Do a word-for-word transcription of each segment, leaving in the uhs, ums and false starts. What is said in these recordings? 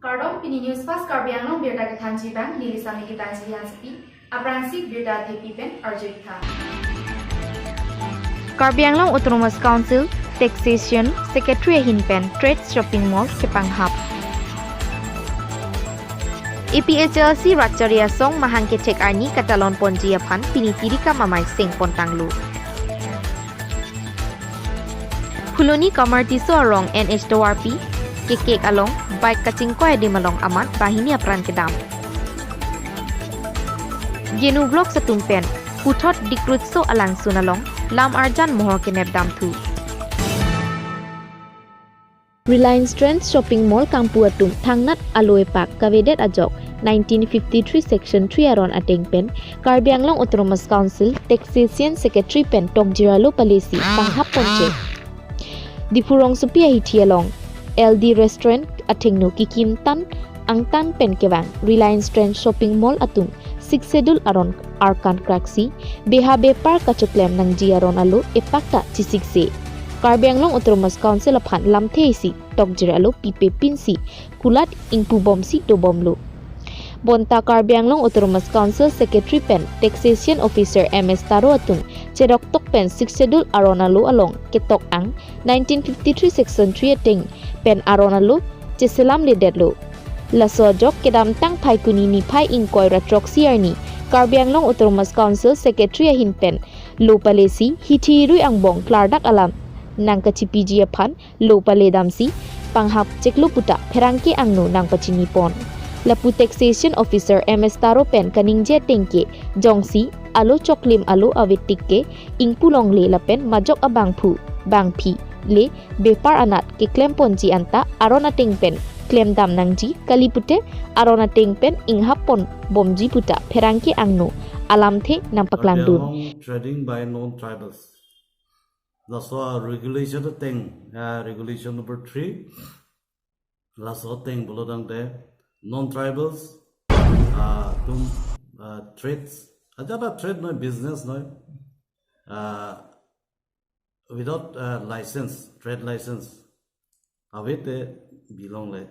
Kardom, pini News Fast Karbi Anglong birta kethanji abang neli Sami Kitanji Hansepi. Aphrangsi birta thepi pen arju-ik tha. Karbi Anglong Autonomous Council Taxation Secretary ahin pen Trade Shopping Mall kepanghap. A P H L C Ratchari Asong mahang kethek arni katalon ponji aphan pini tirikam amei seng pontanglo. Phuloni Kamartiso arong N H tovarpi kekek along bike kachingkoi adim along amat banghini apran kedam. Genu Vlogs atum pen puthot Dikrutso alangsun along lam arjan mohor kenep damthu. Reliance Trends Shopping Mall kangpu atum thangnat alo epak kavedet ajok nineteen fifty-three Section three aron ateng pen Karbi Anglong Autonomous Council Taxation Secretary pen tokjir alo palesi panghap ponche. Diphu rongsopi ahithi along L D Restaurant athengno kikimtan angtan pen kevang Reliance Trends Shopping Mall atum Sixth Schedule aron arkan kraksi beha bepar kachoklem nangji aron alo epak ta chisikse. Karbi Anglong Autonomous Council aphan lamthe isi tokjir alo pipe pinsi kulat ingpubomsi dobomlo. Bonta Karbi Anglong Autonomous Council Secretary pen Taxation Officer M S Taro atum cheroktok pen Sixth Schedule aron alo along ketok ang nineteen fifty-three Section three ateng pen aron alo cheselamledetlo. Laso ajok kedamtang Phaikuni niphai ingkoi ra throksi arni Karbi Anglong Autonomous Council Secretary ahin pen lo palesi hithi rui angbong klardak alam nangkachipiji aphan lo paledamsi panghap cheklo puta pherangke angno nangpachini pon. Lapu Taxation Officer M S Taro pen kaningje ateng ke jongsi alo choklim alo avetik ke ingpu longle lapen majok abangphu bangphi le bepar anat keklem ponji anta aron ateng pen klemdam nangji kali pute aron ateng pen inghap ponbomji puta pherangke angno alamthe nangpaklangdun. Karbi Anglong trading by non-tribals. Laso regulation ateng, ah, regulation number three. Laso ateng pulo tangte non-tribals, ah, atum, ah, trades. Ajat ta trade noi, business noi. Ah, without, ah, license, trade license. Ave te bilongle.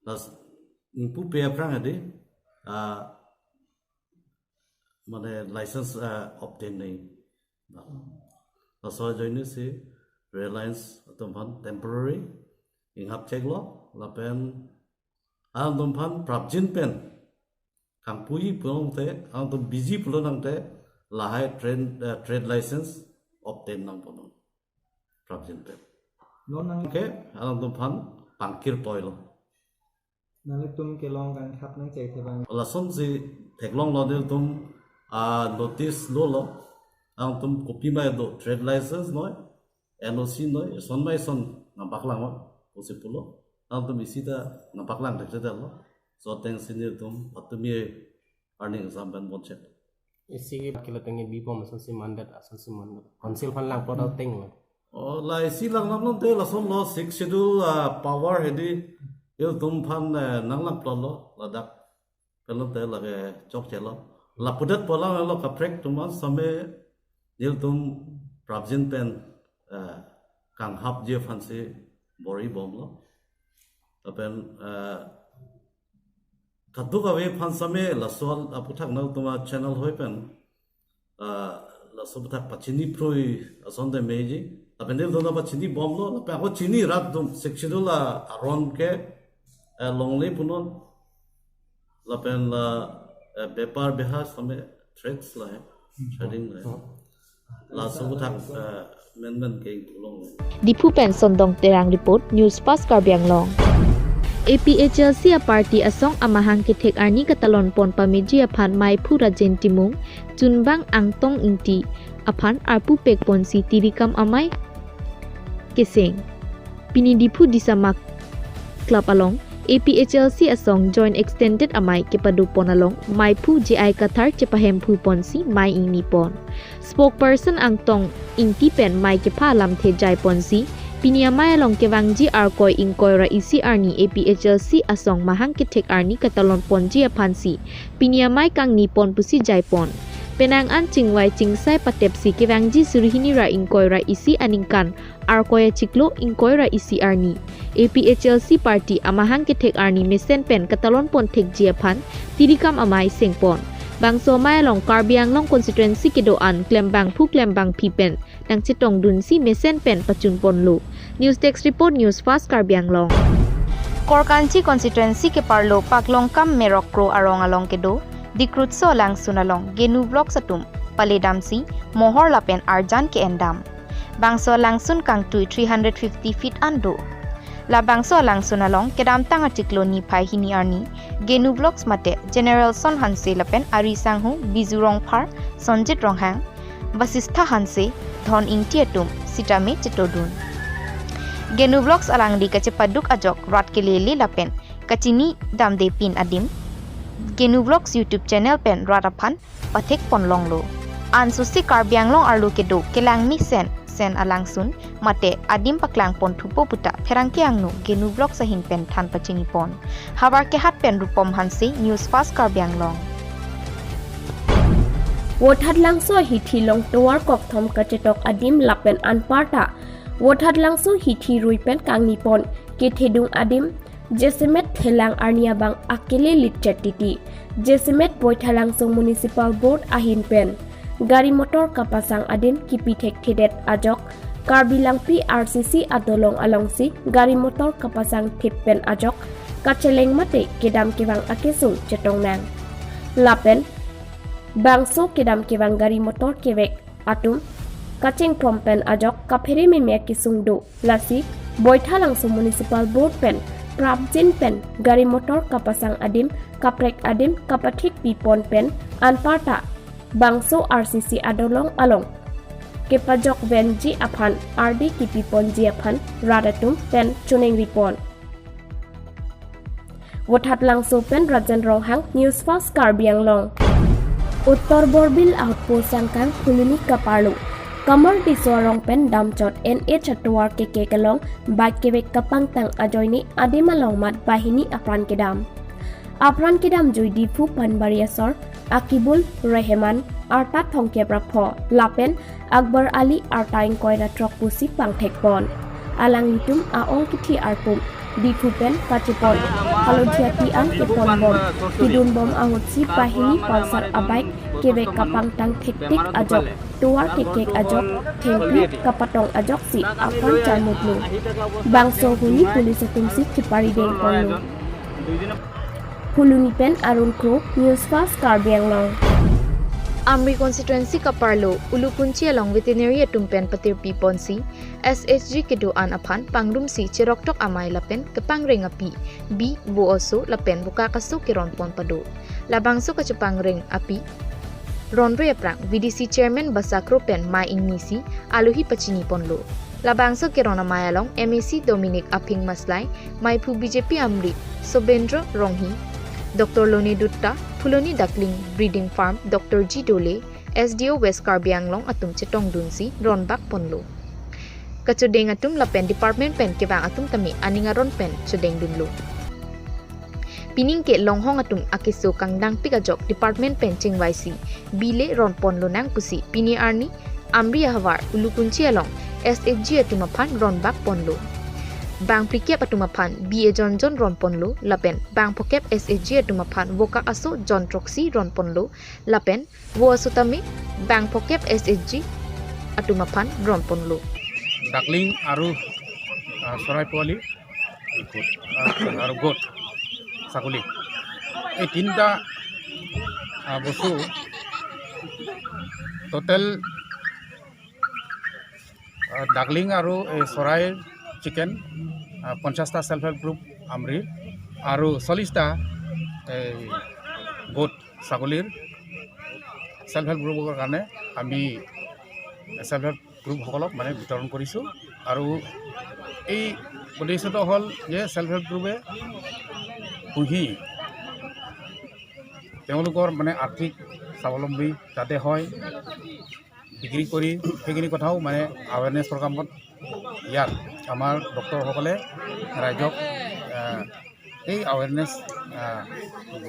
Las ingpupe aphrang adi, ah, mane license, ah, obtain nai. Laso ajoine si Reliance atum aphan temporary inghap cheklo lapen alangtum aphan prapjin pen kangpuji pulote, alangtum biji pulo tangte lahai trade, eh, trade license obtain nangpo non. Prapjin pen. Non nang ke alangtum aphan pangkir poilo. Nanglitum kelong kangthap nangchek the bang. Lasonsi theklonglo, nelitum, ah, notice dolo. Alangtum kopima do, trade license noi, N O C noi, eson ma eson nangpaklanglo pusi pulo. Alangtum isi ta nangpaklang thekthedetlo. So atengsi nelitum patumi arni exam pen bonchek. Isi ke kilo tengke bibom asonsi mandet, asonsi mandet. Council aphan langpo ta tenglo. Oh, la isi langdamlo te lasonlo, Sixth Schedule, ah, power hedi ilitum aphan, eh, nanglangplotlo ladak. Kalo te lake chokchelo. Lapudet pu alanglo kaprek atum an same ilitum prapjin pen, eh, kanghapji aphansi bor-ibomlo. Lapen, eh, kadokave aphan same laso aphuthak nangtum a-channel hoi pen, ah, laso aphuthak pachini phrui ason te meji. Lapen nelitum ta pachinibomlo, lapen ako chini rat atum Sixth Schedule aron ke, eh, longle punon. Lapen la, eh, bepar beha same trades lahai, trading lahai. Laso aphuthak, eh, menmen ke ingpu longle. Diphu pen Sondong Terang report, News Fast Karbi Anglong. A P H L C a-party asong amahang kethek arni katalon pon pameji aphan maiphu Rajen Timung, chunbang Angtong Ingti aphan arpu pek ponsi tirikam amei keseng. Pini Diphu Disama Club along A P H L C asong joint extended amei kepado pon along maiphu J I Kathar chepahemphu ponsi mei ingni pon. Spokesperson Angtong Ingti pen mei kepha alamthe jai ponsi pini amei along kevangji Arkoi ingkoi ra isi arni A P H L C asong mahang kethek arni katalon ponji aphansi pini amei kangni pon pusi jai pon. Penang an chingvai chingsai patepsi kevangji suri hini ra ingkoi ra isi aningkan Arkoi achiklo ingkoi ra isi arni A P H L C party amahang kethek arni mesen pen katalon pon thekji aphan tirikam amei sengpon. Bangso amei along Karbi Anglong constituency kedo-an klembangphu klembangphi pen nangchetongdunsi mesen pen pachunponlo. News Desk Report, News Fast Karbi Anglong. Korkanthi constituency keparlo Paklongkam Merok Kro arong along kedo Dikrutso alangsun along Genu Vlogs atum paledamsi mohor lapen arjan ke-endam. Bangso alangsun kangtui three hundred fifty feet an do. Labangso alangsun along kedamtang achiklo niphai hini arni Genu Vlogs mate General Son Hanse lapen ari sangho Biju Rongphar, Sonjit Ronghang, Vasistha Hanse, Dhon Ingti atum sitame chetongdun. Genu Vlogs alangli kachepaduk ajok rat kelele lapen kachini damde pin adim Genu Vlogs YouTube channel pen rat aphan pathekponlonglo. Ansose Karbi Anglong arlo kedo kelang mesen sen alangsun mate adim paklangpon thupo puta pherangke angno Genu Vlogs ahin pen than pachinipon. Havar Kehat pen Rupom Hanse, News Fast Karbi Anglong. Vothatlangso ahithi along tovar kokthom kachetok adim lapen anparta Vothatlangso ahithi rui pen kangnipon kethedung adim jasemet thelang arni abang akele litchet titi. Jasemet Boithalangso Municipal Board ahin pen gari motor kapasang adim kipi thekthedet ajok Karbi Langpi R C C adolong alongsi gari motor kapasang thip pen ajok kacheleng mate kedam kevang akesung chetongnang. Lapen bangso kedam kevang gari motor kevek atum kachingthom pen ajok kaphere meme akesung do. Lasi Boithalangso Municipal Board pen prapjin pen gari motor kapasang adim kaprek adim kapathik pipon pen anparta bangso R C C adolong along kepajok venji aphan ardi kipiponji aphan rat atum pen choningri pon. Vothatlangso pen Rajan Ronghang, News Fast Karbi Anglong. Uttar Borbil ahutpo sangkang Phuloni kaparlo Kamar Tisso arong pen damchot N H atovar kekek along bike kevek kapangtang ajoine adim along mat banghini apran kedam. Apran kedamjui Diphu Panbari asor Akibul Rehman arta thomkep ra pho lapen Akbar Ali arta ingkoi ra throk pusi pangthekpon. Alanglitum a-ong kithi arpum Diphu pen kachepon Halonthia T an keponbom, kedunbom ahutsi banghini Pulsar abike kevek kapangtang thektik ajok tovar kekek ajok thengpi kapatong ajoksi apran charmutlo. Bangso ahuni police atumsi chepari dengponlo. Phuloni pen Arun Kro, News Fast Karbi Anglong. Amri constituency kaparlo Ulukunchi along veterinary atum pen patirpiponsi S H G kedo-an aphan pangrumsi cheroktok amei lapen kepangreng api bi vo oso lapen vokak aso keronpon pado. Labangso kachepangreng api ronre aphrang V D C chairman Basa Kro pen mei ingnisi alohi pachiniponlo. Labangso keron amei along M A C Dominic Aphing Maslai, meiphu B J P Amri Sobendra Ronghi, Doctor Lone Dutta, Phuloni Duckling Breeding Farm Doctor G Dole, S D O West Karbi Anglong atum chetongdunsi ronbakponlo. Kachodeng atum lapen department pen kevang atum tame aning aron pen chodengdunlo. Pining ke longhong atum akeso kangdangpik ajok department pen chingvaisi bi le ronponlonang pusi pini arni Amri ahavar Ulukunchi along S H G atum aphan ronbakponlo. Bang phlikep atum aphan bi ejonjon ronponlo lapen bang phokep S H G atum aphan vokak aso jon throksi ronponlo lapen vo aso tame bang phokep S H G atum aphan ronponlo. Duckling আৰু, আহ, চৰাই পোৱালি, আহ, আৰু গোট, ছাগলী, এই তিনিটা, আহ, বস্তু টোটেল, আহ, ডাকলিং আৰু এই চৰাইৰ চিকেন, আহ, পঞ্চাশটা ছেল্ফ হেল্প গ্ৰুপ আমৰিৰ আৰু চল্লিছটা এই গোট ছাগলীৰ ছেল্ফ হেল্প গ্ৰুপৰ কাৰণে আমি ছেল্ফ হেল্প গ্ৰুপসকলক মানে বিতৰণ কৰিছোঁ। আৰু এই উদ্দেশ্যটো হ'ল যে ছেল্ফ হেল্প গ্ৰুপে পুহি তেওঁলোকৰ মানে আৰ্থিক স্বাৱলম্বী যাতে হয়, বিক্ৰী কৰি সেইখিনি কথাও মানে আৱেৰনেছ প্ৰগ্ৰামত ইয়াত আমাৰ ডক্টৰসকলে ৰাইজক, আহ, এই আৱেৰনেছ, আহ,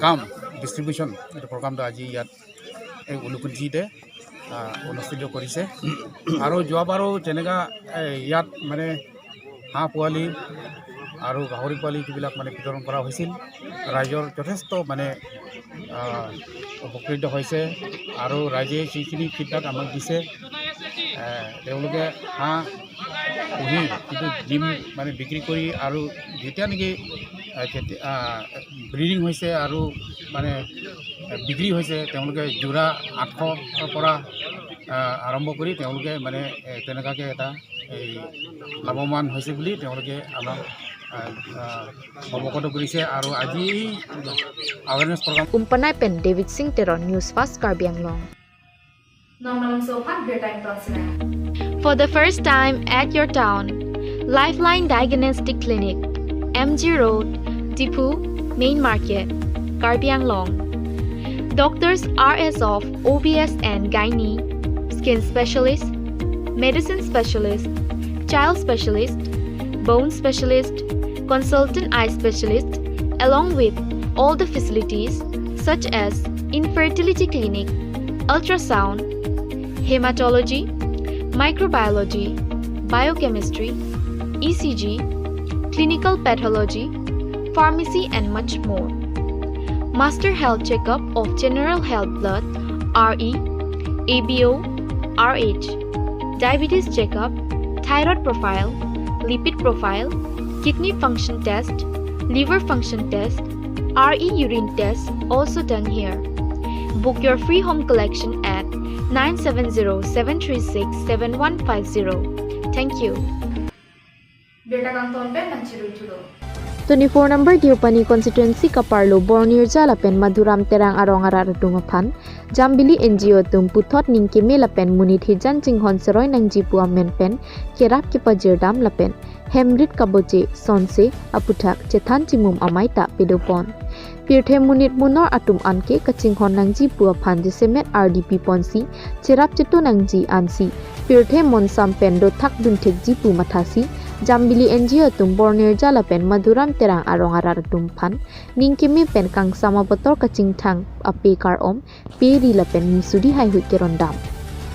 কাম ডিষ্ট্ৰিবিউশ্যন এইটো প্ৰগ্ৰামটো আজি ইয়াত এই ঊনকোটি জিতে, আহ, অনুষ্ঠিত কৰিছে। আৰু যোৱাবাৰো যেনেকা, এ, ইয়াত মানে হাঁহ পোৱালি আৰু গাহৰি পোৱালি যিবিলাক মানে বিতৰণ কৰা হৈছিল, ৰাইজৰ যথেষ্ট মানে, আহ, উপকৃত হৈছে। আৰু ৰাইজে যিখিনি ফিডবেক আমাক দিছে, এ, তেওঁলোকে হাঁহ পুহি যিটো ডিম মানে বিক্ৰী কৰি আৰু যেতিয়া নেকি, এ, খেতি, আহ, ব্ৰিডিং হৈছে আৰু মানে, এ, বিক্ৰী হৈছে, তেওঁলোকে যোৰা আঠশৰ পৰা, আহ, আৰম্ভ কৰি তেওঁলোকে মানে, এ, তেনেকুৱাকে এটা এই লাভৱান হৈছে বুলি তেওঁলোকে আমাক, আহ, আহ, অৱগত কৰিছে। আৰু আজি এই awareness programme Umpanai pen David Singh Teron, News Fast Karbi Anglong. Nong nong so phan birta ingtonsinang. For the first time at your town, Lifeline Diagnostic Clinic, M G Road, Diphu, Main Market, Karbi Anglong. Doctors are as of O B S and gynae, skin specialist, medicine specialist, child specialist, bone specialist, consultant eye specialist, along with all the facilities such as infertility clinic, ultrasound, hematology, microbiology, biochemistry, E C G, clinical pathology, pharmacy and much more. Master health checkup of general health blood, R E, A B O, R H, diabetes checkup, thyroid profile, lipid profile, kidney function test, liver function test, R E urine test also done here. Book your free home collection at nine seven zero seven three six seven one five zero. Thank you. Birta kangton pen nangchirui chudo. Twenty-four number Deopani constituency kaparlo Bornirja lapen Madhuram Terang arong arat atum aphan Jambili N G O atum puthot ning keme lapen monit hijan chinghon seroi nangji pu amen pen kerap kepajirdam lapen hemrit kaboche sonse aputhak chethan chimum amei ta pedopon. Pirthe monit monor atum anke kachinghon nangji pu aphan jasemet ardi piponsi cherap chetu nangji ansi pirthe monsam pen dothak dunthekji pu mathasi Jambili N G O atum Bornirja lapen Madhuram Terang arong arat atum aphan ning keme pen kangsam abotor kachingthang ape kar-om pe ri lapen musuri haihui kerondam.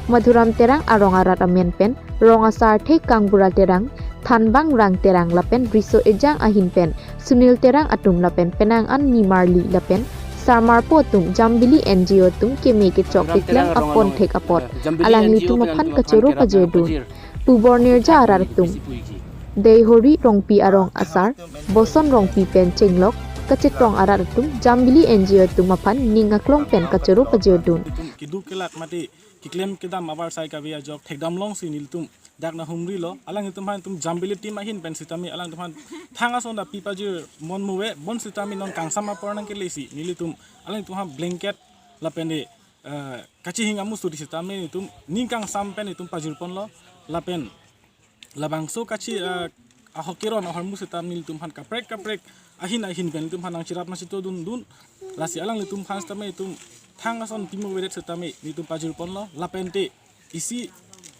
Madhuram Terang arong arat amen pen rong asar the Kangbura Terang, Thanbang Rang Terang lapen riso ejang ahin pen Sunil Terang atum lapen penang an nimarli lapen sarmarpo atum Jambili N G O atum keme kechok keklem apon thek apot alanglitum aphan kachoro pajirdun. Pu Bornirja arat atum Deihori Rongpi arong asar, Boson Rongpi pen chenglok kachetong arat atum Jambili N G O atum aphan ning aklong pen kachoro pajirdun. Keduk kelak mate keklem kedam abar sai kave ajok thekdam longsi nelitum dak nanghumrilo. Alanglitum aphan itum Jambili team ahin pen sitame alanglitum aphan thang ason ta pipajir mon muve, bonsitame non kangsam apor nangkelesi nelitum alanglitum aphan blanket lapen de, eh, kachihing amusuri sitame itum ning kangsam pen itum pajirponlo lapen labangso kachi, eh, ahok keron ahormu sitame nelitum aphan kaprek kaprek ahin ahin pen nelitum aphan nangcherap nangchitodundun. Lasi alanglitum aphan sitame itum thang ason pimovedet sitame nelitum pajirponlo lapen te isi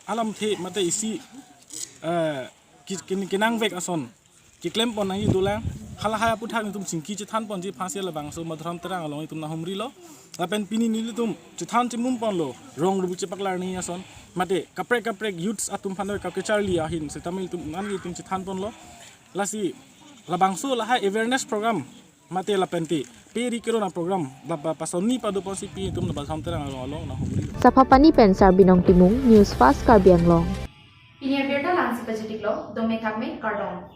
alamthe mate isi, eh, ki-, kin-, kenangvek ason keklempon nangji dolang. Halahai aputhak nelitum chingki chethanponji aphansi labangso Madhuram Terang along itum nanghumrilo. Lapen pini nelitum chethan chimumponlo rong rubu chepaklar ni ason mate kaprek kaprek youths atum aphan kacharli ahin sitame itum an itum chethanponlo. Lasi labangso lahai awareness program mate lapen te pe ri kerona program ba, ba, pasonni padoponsi pini itum Madhuram Terang along along nanghumrilo. Saphapani pen Sarbinong Timung, News Fast Karbi Anglong. Pini abirta la-ansi pachitiklo, dome thakme, kardom.